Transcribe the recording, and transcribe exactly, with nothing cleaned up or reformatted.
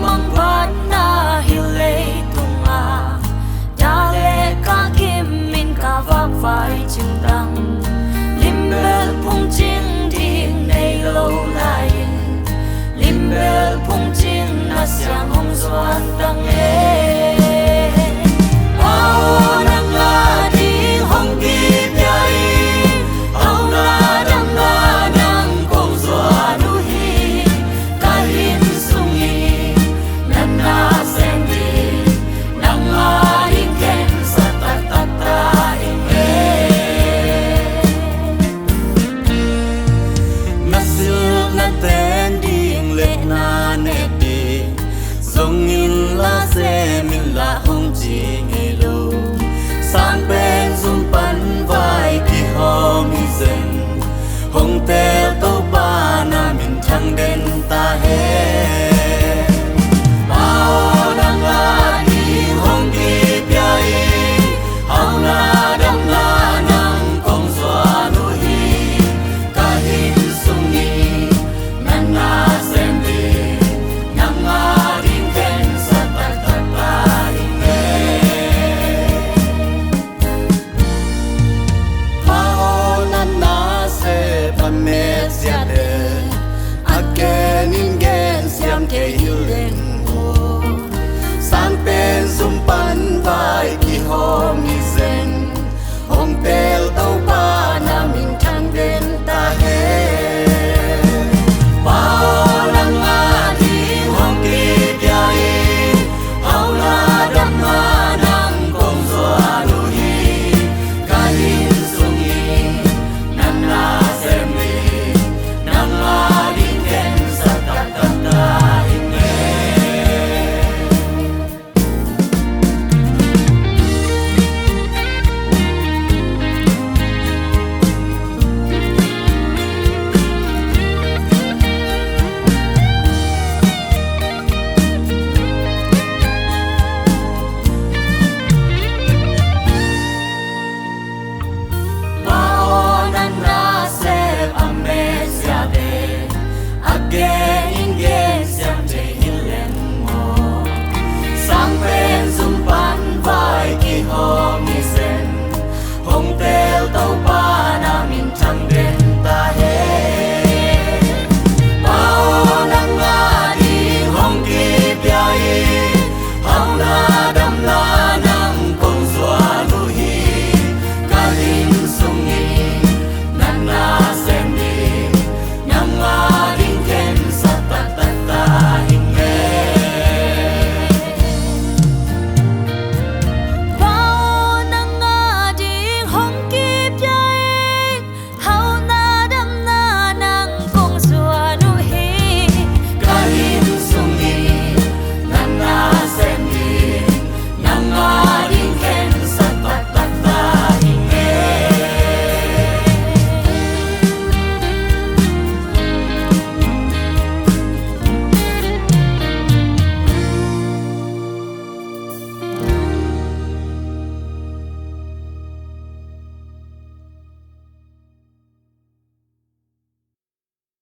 Mangphatna hi leitungah, dah le ka kim in ka vakvai cingdang, limbel phungcing ding nei lo lai-in, limbel phungcing na siang hong zuan dang e. Aw, nang a ding hong kipia in, aw, na dang a nang kong zuan uh hi. Ka inn sung in na nasem ding, nang a ding khensat taktak ta ing e. Na silh na ten ding le na ne ding, zong in la sem in la hong ci ngei lo. Sang pen zum pan vai kihawm hi zen, hong tel Topa na minthang den ta hen.